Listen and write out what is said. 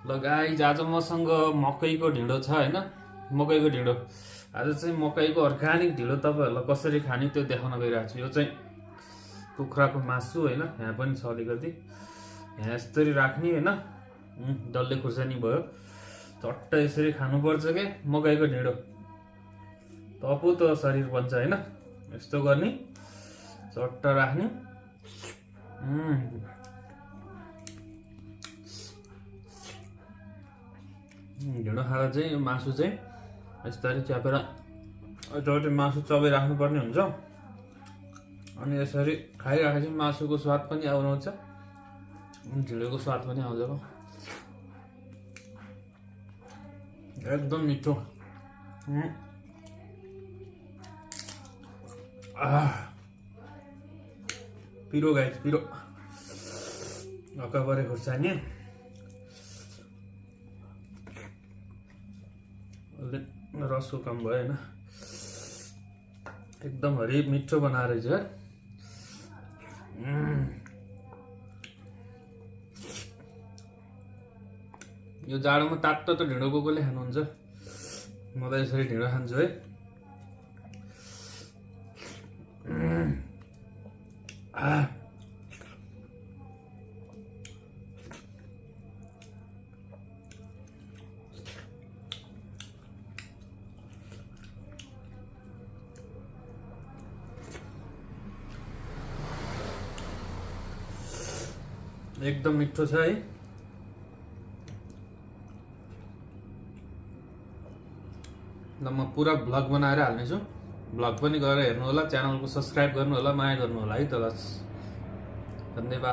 ल गाइज आज मसँग मकैको ढिँडो छ हैन। मकैको ढिँडो आज चाहिँ मकैको अर्ग्यानिक ढिँडो तपाईहरुलाई कसरी खाने त्यो देखाउन गइरहेको छु। यो चाहिँ कुखुराको मासु हैन, यहाँ पनि छ अलिकति। यहाँ यसरी राख्ने हैन, डल्ले खुर्सानी भयो। चट्ट यसरी खानुपर्छ के मकैको ढिँडो। तपु त शरीर बन्छ हैन। यस्तो गर्ने, चट्ट राख्ने। ढिँडो खाँदा चाहिँ यो मासु चाहिँ यसरी च्यापेर एउटा मासु चबाइ राख्नुपर्ने हुन्छ। अनि यसरी खाइराखेपछि मासुको स्वाद पनि आउँछ, ढिँडोको स्वाद पनि आउँछ। एकदम मिठो। पिरो गाइस, पिरो। अकाबरे खुर्सानी रसको कम भयो हैन, एकदम हरि मिठो बनाएर चाहिँ यो जाडोमा तातो त ढिँडो कोले खानुहुन्छ। म त यसरी ढिँडो खान्छु है। एकदम मिठो छ है। ल म पुरा भ्लग बनाएर हाल्नेछु। भ्लग पनि गएर हेर्नु होला, च्यानलको सब्स्क्राइब गर्नु होला, माया गर्नु होला है त। धन्यवाद।